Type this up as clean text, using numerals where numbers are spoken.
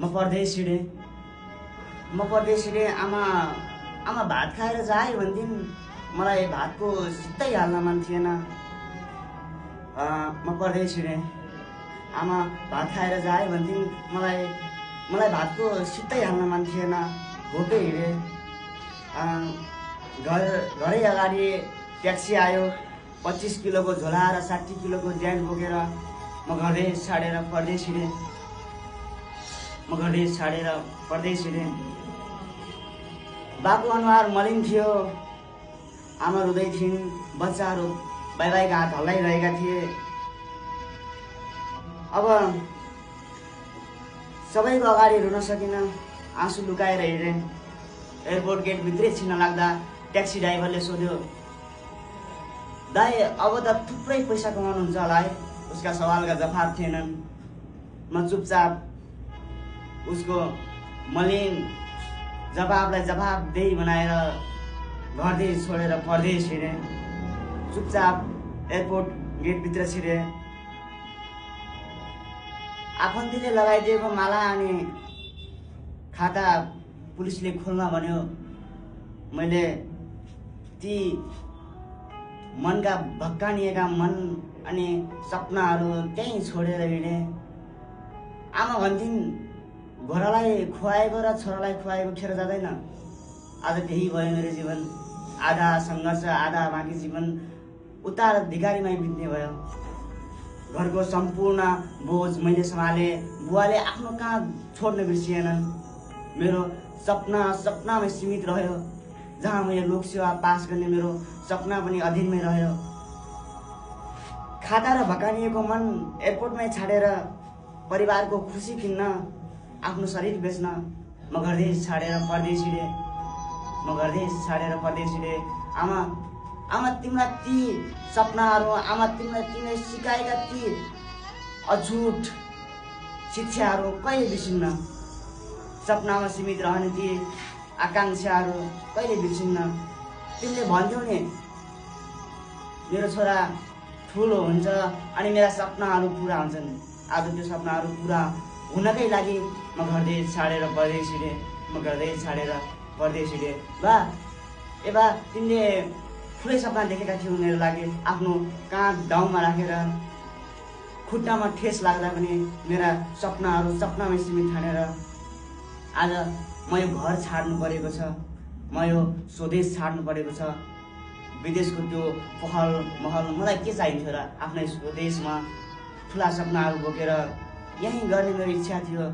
म परदेश हिँडेँ आमा भात खाएर जाए भन्थिन् मलाई भातको सित्तै हाल्न मन थिएन। म परदेश हिँडेँ आमा भात खाएर जाए भन्थिन् मलाई भातको सित्तै हाल्न मन थिएन। भोकै हिँडेँ। घरै अगाडि ट्याक्सी आयो। 25 किलोको झोला र 60 किलोको ज्यान बोकेर म घरदेश छाडेर परदेश हिँडेँ। बाबु अनुहार मलिन थियो, आमा रुँदै थिइन्, बच्चाहरू बाइबाइका हात हल्लाइरहेका थिए। अब सबैको अगाडि रुन सकिनँ, आँसु लुकाएर हिँडेँ। एयरपोर्ट गेटभित्रै छिर्न लाग्दा ट्याक्सी ड्राइभरले सोध्यो, दाइ अब त थुप्रै पैसा कमाउनुहुन्छ होला है? उसका सवालका जवाफ थिएनन्। म चुपचाप उसको मलिन जवाबलाई जवाबदेही बनाएर घरदेश छोडेर परदेश हिँडेँ। चुपचाप एयरपोर्ट गेटभित्र छिरेँ। आफन्तीले लगाइदिएको माला अनि खाता पुलिसले खोल्न भन्यो। मैले ती मनका भक्कानिएका मन अनि सपनाहरू त्यहीँ छोडेर हिँडेँ। आमा भन्थिन्, घोडालाई खुवाएको र छोरालाई खुवाएको खेर जाँदैन। आज त्यही भयो मेरो जीवन। आधा सङ्घर्ष आधा बाँकी जीवन उत्तराधिकारीमै बित्ने भयो। घरको सम्पूर्ण बोझ मैले सम्हालेँ। बुवाले आफ्नो कहाँ छोड्न बिर्सिएनन्। मेरो सपनामै सीमित रह्यो। जहाँ मैले लोकसेवा पास गर्ने मेरो सपना पनि अधीनमै रह्यो। खाता र भकानिएको मन एयरपोर्टमै छाडेर परिवारको खुसी किन्न आफ्नो शरीर बेच्न म घरदेश छाडेर परदेश हिँडेँ। आमा तिम्रा ती सपनाहरू, आमा तिमीले सिकाएका ती अझुट शिक्षाहरू कहिले बिर्सिन्न। सपनामा सीमित रहने ती आकाङ्क्षाहरू कहिले बिर्सिन्न। तिमीले भन्थ्यौ नि मेरो छोरा ठुलो हुन्छ अनि मेरा सपनाहरू पुरा हुन्छन्। आज त्यो सपनाहरू पुरा हुनकै लागि म घरदेश छाडेर परदेश हिँडेँ। बा तिमीले ठुलै सपना देखेका थियौ मेरो लागि। आफ्नो काँध डाउमा राखेर खुट्टामा ठेस लाग्दा पनि मेरा सपनाहरू सपनामै सीमित ठानेर आज म यो घर छाड्नु परेको छ, म यो स्वदेश छाड्नु परेको छ। विदेशको त्यो पहल महल मलाई के चाहिन्थ्यो र? आफ्नै स्वदेशमा ठुला सपनाहरू बोकेर यहीँ गर्ने मेरो इच्छा थियो।